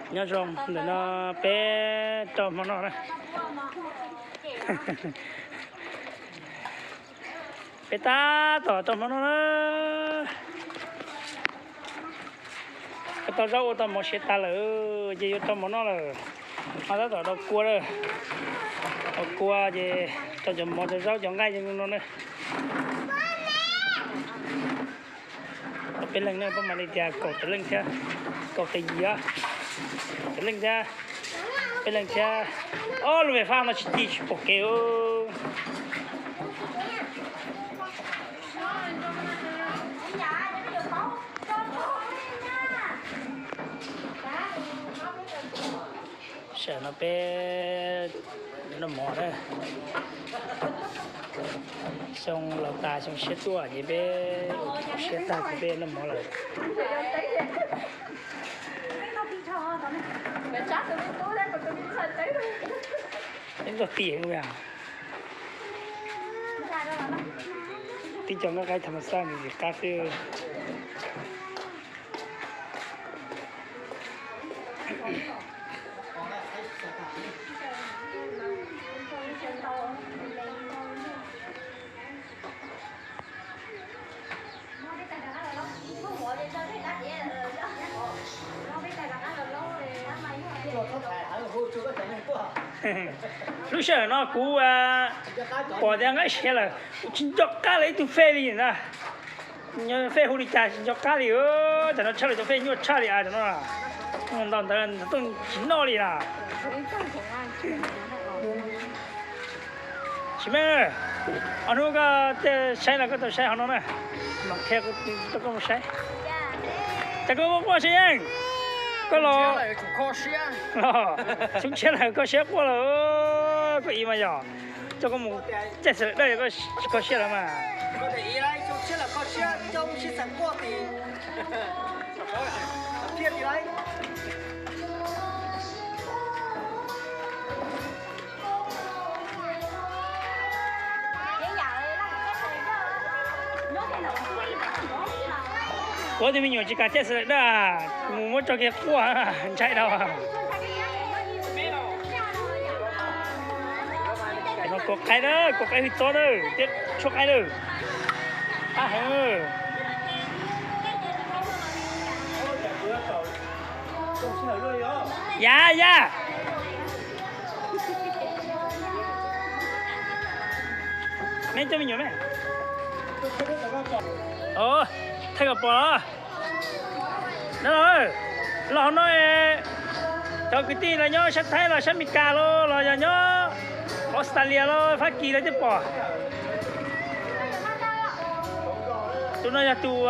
Nyob zoo, ntawm no peb rau hmo noj na. Peb tab tom rau hmo noj na. Ua tau zaub ua tau mov siav tas lawm ces yuav rau mov noj lawm. Ho tab tom rau kua lawm. Rau kua ces rau cov mov cov zaub cov nqaij zoo no na. Ob peb leeg na, pab mam li tias kaum tawm leej thiab, kaum tawm yim, kaum tawm leej thiab, peb leeg thiab. Ob lub me fab no tsis ci tsis pom kev. Tam no peb noj mov na, xyoo laus tas xyoo tshiab tuaj ces peb ua siab tag ces peb noj mov lawm. Ib tug tias, tib co nqaij qaib tham mas xaj ntsis qab xwb. Lub sij hawm no kuv pom tias nqaij siav lawm, kuv tsis nco qab lawv ib tug fej li na. Fej hu li cas tsis nco qab li. Tam no tshaj lawm cov fej nyuaj tshaj li as tam no. Ntau ntawd tooj tsis noj li na. Tsis meej, ob hnub koj saib no koj tau saib hauv no na, mam qhia rau koj mus saib. Cas koj quaj quaj Xeeb Yeej? Koj los xyoo tshiab lawm koj siab quaj lawm, koj ib mas yog coj koj mus caij xas las dawj koj tsis kho siab lawm mas. Kuv tus me nyuam tsis kam caij xas las dawj, mus muab tso kev quaj ntshai dhau. Kua qaib na, kua qaib hwj txob na, thiab tshuab qaib na. Qab heev. Yav, yav. Me coj me nyuam me. Thaij kom pom. No los, los hauv no, cov kwv tij los nyob sab Thaib los sab Meskas los los yog nyob Australia los Fab Kis los thiaj pom. Tus no yog tus,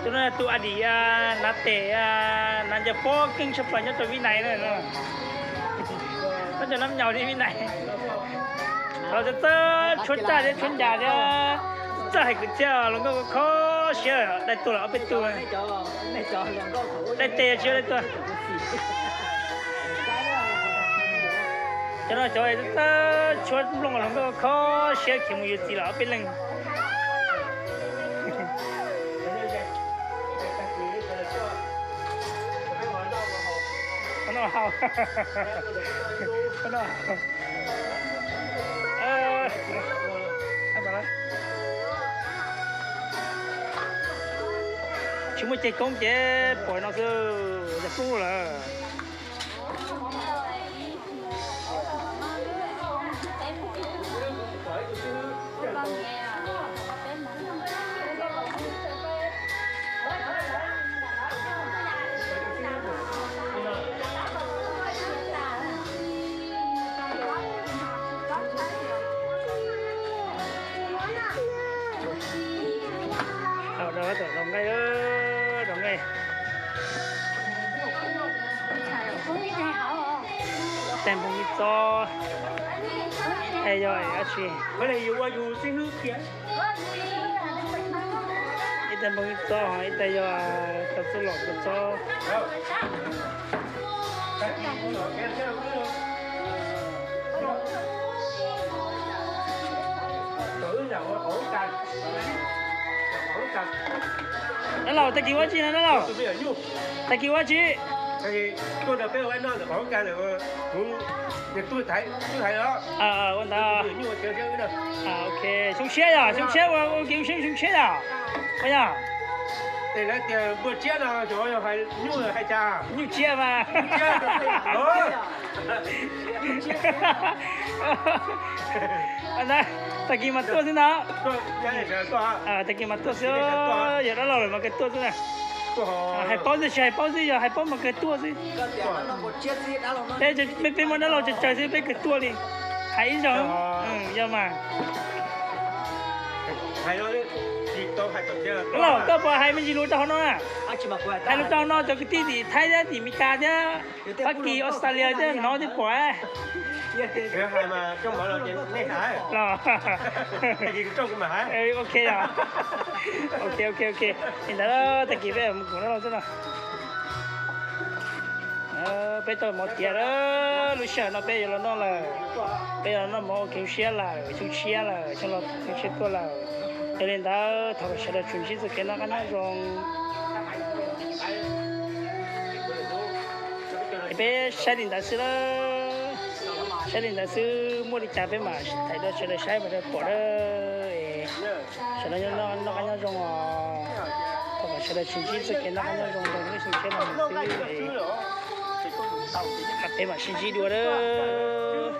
tus no yog tus a dim, nav tes, nav ncaws pob keej tshaj plaws nyob rau Vib Nais na. Nyob rau Nab Nyaus thiab Vib Nais. Los txawj txawj tshuab raj thiab tshuab ncas thiab, txawj hais kwv txhiaj, hluas nkauj kho siab, dai tuag lawm ob peb tug. Dai tes tsis dai tuag. Cov no cov txawj tshuab nplooj, hluas nkauj kho siab khiav mus yuav txiv lawm ob peb leeg. Tsis muaj ceg koob ces pom no xwb, yog poob lawm. Rau nqaij, rau nqaij. Ib tag npoo ib txob, es yog dab tsi? Ib tag npoo ib txob, ib tag yog cov txuj lom cov txob. Dab laug, tag kis ua tsi no dab laug? Tag kis ua tsi? Tuaj nrog peb ua noj ntawm qhov lub kag ntawm kuv, nws tub hais, tub hais os. Ua ntawd. Nyuj ua cawv siab wb na. Ok, xyoo tshiab yom, xyoo tshiab ua, ua kev ua siab xyoo tshiab yom. Ua yog. Es lawv tias npua tsiab no xyov yog hais nyuj hais cas. Nyuj tsiab mas. Ntawd, tag kis mas tuaj xwb ntag. Tag kis mas tuaj xwb, yog dab laug lawm mas kawg tuaj xwb na. Hais paub xwb, tsis hais paub xwb, yog hais paub mas kawg tuaj xwb. Peb, peb muaj dab laug tsawg tsawg xwb peb kawg tuaj li. Hais ib zaug, yog mas. Dab laug, koj puas hais me ntsis lus rau hauv no na? Hais lus rau hauv no cov kwv tij tim Thaib thiab tim Meskas thiab Fab Kis, Australia thiab hnov thiab pom. Los, ok, ok, ok. Li ntawd tag kis peb mus koom dab laug xwb no. Peb tau mov tiav lawm, lub sij hawm no peb yuav los noj lawm. Peb yuav los noj mov ua kev zoo siab lawm, xyoo tshiab lawm, xyoo los xyoo tshiab tuaj lawm. Yog li ntawd thov kom sawv daws tsuas ntsib txoj kev noj qab nyob zoo. Es peb saib li ntawd xwb lawm, saib li ntawd xwb, muaj li cas peb mam thaij rau sawv daws saib, sawv daws pom na. Sawv daws noj qab nyob zoo os. Thov kom sawv daws tsuas ntsib txoj kev noj qab nyob zoo rau lub xyoo tshiab no xwb. Peb mam sib ntsib dua lawm.